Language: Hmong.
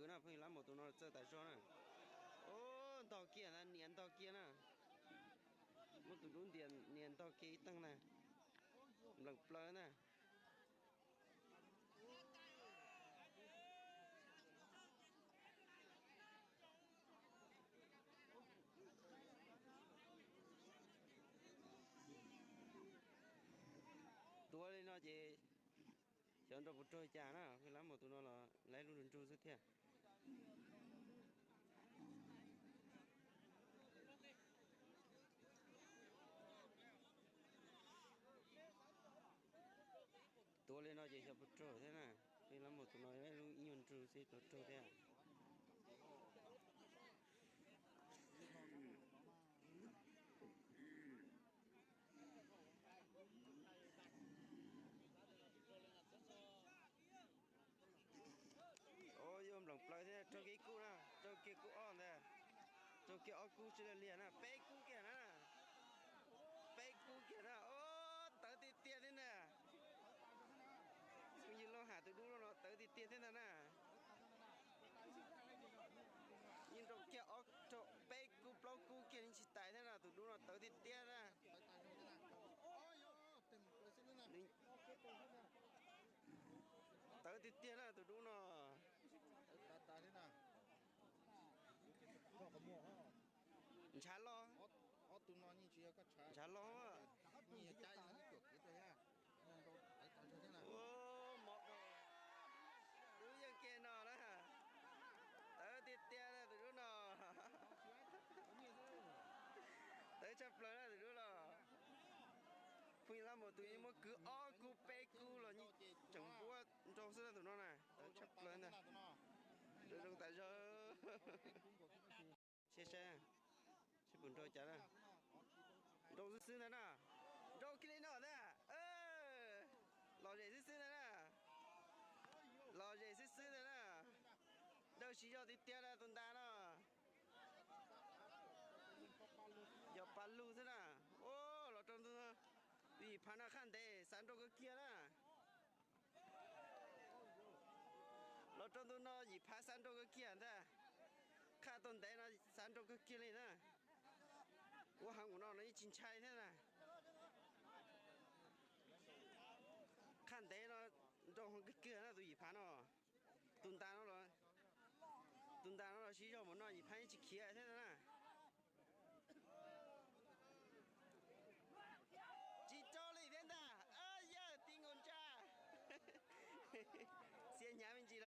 na, pheej lab mus tus no txawj tas zog na. Ub, ntog kiag na, nias ntog kiag na. Muab tus dub ntias nias ntog kiag ib teeg na. Nplees plaws na. Tuav li no ces xyov nrau puas raug cas na, pheej lab mus tus no los laib lub nrug nrug xwb thiab. Tuav li no ces xyov puas raug thiab na, pheej lab mus tus no laib lub ib nyuag nrug xwb los raug thiab. Ub, yuav nplees plaws thiab, raug kiag kub na, raug kiag kub ob ntag, raug kiag ob kub tsis liaj liag na, peb kub kiag na, peb kub kiag na, ub, tawv tiag tiag thiab ntag. Phooj ywg Lauj Ham tus dub no tawv tiag tiag thiab ntag na. Yeej nrau kiag ob, rau peb kub plaub kub kiag yeej tsis tais thiab no, tus dub no tawv tiag tiag na. Tawv tiag tiag na tus dub no. Ntshav loj, ntshav loj. Ua mov dub yeej kiag no na. Tawv tiag tiag na tus dub no. Tawv tshaj plaws na tus dub no. Phooj ywg Lauj Ham tus yeej muab kwv ob kub peb kub los yeej tseem npuab nrau xwb na tus no na. Tawv tshaj plaws ntag. Zoo zoo tas zog. Saib saib, saib puas nrau cas na. Nrau xwb xwb ntag na. Nrau kiag li no ntag. Lom zem xwb xwb ntag na. Lom zem xwb xwb ntag na. Dawb siv zog tiag tiag na tus ntas no. Yog pa lug xwb na. Ub, los rau ntu, tus yim phav no qhaj ntev xav nrau kawg kiag na. Los rau ntu no yim phav xav nrau kawg kiag ntag. Qhaj tau ntev no xav nrau kawg kiag li na. Ua heev npaum no no yeej tsis ntshai thiab na. Qhaj ntev no nrau heev kawg kiag na tus yim phav no. Tus ntas no los, tus ntas no los siv zog npaum no yim phav yeej tsis khiav thiab na.